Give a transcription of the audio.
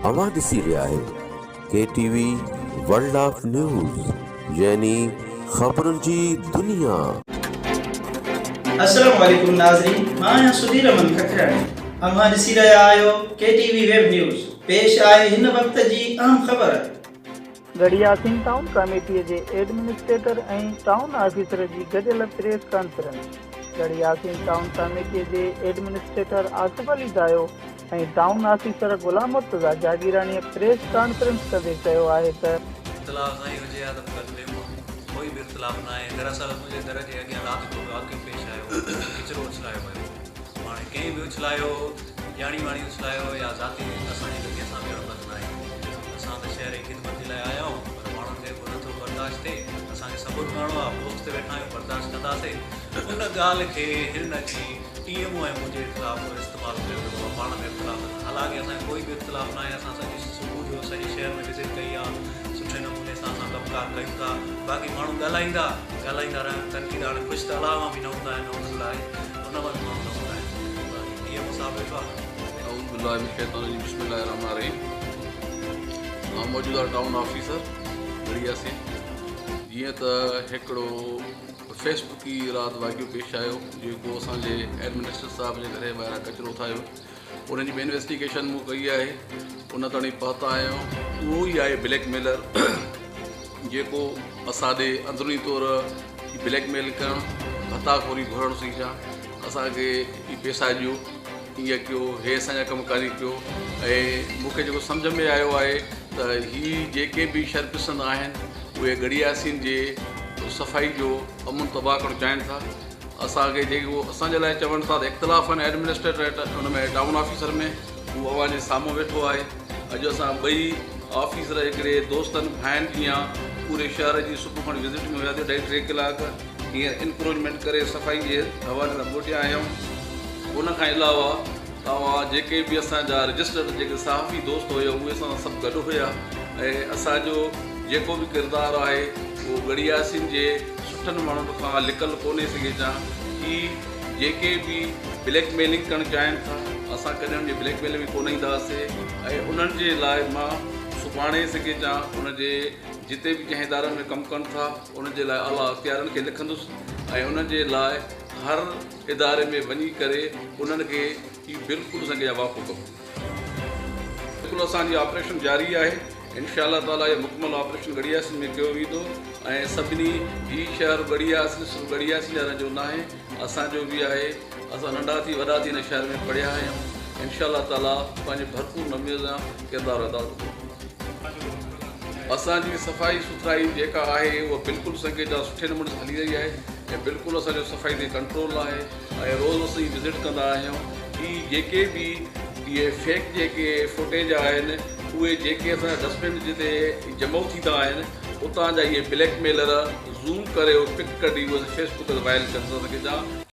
اوهان ڏسي رهيا آهيو K T V world of news يعني خبرن جي دنيا. السلام عليڪم ناظرين مان آهيان سڌير احمد ککراڻي اوهان ڏسي رهيا آهيو K T V web news پيش آهي هن وقت جي اهم خبر. ڳڙهي ياسين ٽائون ڪاميٽي جي ايڊمنسٽريٽر ۽ ٽائون آفيسر جي گڏيل press conference Garhi Yasin town committee جي administrator Asif Ali Dayo ۽ town officer Ghulam Murtaza Jagirani press conference ڪندي چيو آهي ته. اختلاف سائين هجي ها ته به گڏ ويهون ها ڪوئي به اختلاف ناهي دراصل منهنجي در جي اڳيان رات جو واقعو پيش آيو ڪچرو اڇلايو ويو هاڻي ڪنهن به اڇلايو ڄاڻي واڻي اڇلايو يا ذاتي اسان جي ته ڪنهن سان به اهڙو ڪم ناهي. اسان ته شهر جي خدمت جي لاء آيا آهيون پر ماڻهن کي اهو نٿو برداشت ٿئي. اسان کي صبر ڪرڻو آهي، پوسٽ تي ويٺا آهيون برداشت ڪنداسي. ان ڳالهه کي هن اچي ٽي ايم او ۽ منهنجي خلاف استعمال ڪيو ويو آهي پاڻ ۾ اختلاف حالانڪه اسان کي ڪوئي به اختلاف ناهي اسان سڄي صبح جو سڄي شهر ۾ وزٽ ڪئي آهي سٺي نموني سان اسان ڪم ڪار ڪيون ٿا باقي ماڻهو ڳالهائيندا ڳالهائيندا رهن تنقيد هاڻي خوش ته الله مان به نه هوندا آهن نعوذ بالله ان مان به ماڻهو نه هوندا آهن باقي ٽي ايم او صاحب ويٺو آهي. اعوذ بالله من الشيطان الرجيم بسم الله الرحمن الرحيم مان موجوده ٽائون آفيسر ڳڙهي ياسين جيئن ته هڪڙو فيسبوڪي رات واقعو پيش آيو جيڪو اسان جي ايڊمنسٽريٽر صاحب جي گهر جي ٻاهران ڪچرو اٿايو ان جي به انويسٽيگيشن مون ڪئي آهي ان تائين پهتا آهيون اهو ئي آهي بليڪ ميلر جيڪو اسان ڏي اندروني طور بليڪ ميل ڪرڻ ڀتا خوري گهرڻ سکيا اسان کي هي پيسا ڏيو ائين ڪيو هي اسان جا ڪم ڪاري ڪيو ۽ مون کي جيڪو سمجهه ۾ آيو آهي ته هي جيڪي به شرپسند آهن اهي ڳڙهياسين جي صفائي جو امن تباهه ڪرڻ چاهين ٿا اسان کي جيڪي هو اسان جي لاء چون ٿا ته اختلاف آهن ايڊمنسٽريٽر ان ۾ ٽائون آفيسر ۾ هو اوهان جي سامهون ويٺو آهي اڄ اسان ٻئي آفيسر هڪڙي دوستن ڀائن جيان پوري شهر جي صبح کان وزٽ ۾ هياسي اڍائي ٽي ڪلاڪ هينئر انڪروچمينٽ ڪري صفائي جي حوالي سان موٽيا آهيون ان کان علاوه توهان جيڪي به اسان جا رجسٽرڊ جيڪي صحافي دوست هيا اهي اسان سان سڀ گڏ هيا ۽ اسان جو جيڪو به ڪردار آهي اهو ڳڙهياسين جي سٺن ماڻهن کان لڪل ڪونهي سگهي چان هي جيڪي به بليڪ ميلنگ ڪرڻ چاهين ٿا اسان ڪڏهن ان جي بليڪ ميل ۾ ڪونه اينداسي ۽ انهن جي لاء مان سڀاڻي سگهي چان ان جي جتي به جنهن ادارن ۾ ڪم ڪن ٿا ان جي لاء اعليٰ اختيارين کي لکندس ۽ انهن جي لاء هر اداري ۾ وڃي ڪري انهن کي هي بلڪل سنگ جا واقف ڪبو. بلڪل اسان جي آپريشن جاري آهي انشاء الله تعالي اهو مڪمل آپريشن ڳڙهي ياسين ۾ ڪيو ويندو ۽ سڀني هي شهر ڳڙهي ياسين صرف ڳڙهي ياسين وارن جو ناهي اسان جو به آهي اسان ننڍا ٿي وڏا ٿي هن شهر ۾ پڙهيا آهيون انشاء الله تعالي پنهنجي ڀرپور نموني سان ڪردار ادا ڪبو. اسان جي صفائي سٿرائي جيڪا آهي اها بلڪل سنگي جا سٺي نموني سان هلي رهي آهي ۽ بلڪل اسان جو صفائي تي ڪنٽرول آهي ۽ روز اسين وزٽ ڪندا آهيون هي جيڪي به اهي فيڪ جيڪي فوٽيج آهن اهي جيڪي اسان جا ڊسٽبن جتي جمع ٿيندا آهن اتان جا اهي بليڪ ميلر زوم ڪري اهي پڪ ڪڍي اهي فيس بڪ تي وائرل ڪن ٿا سگهي جا.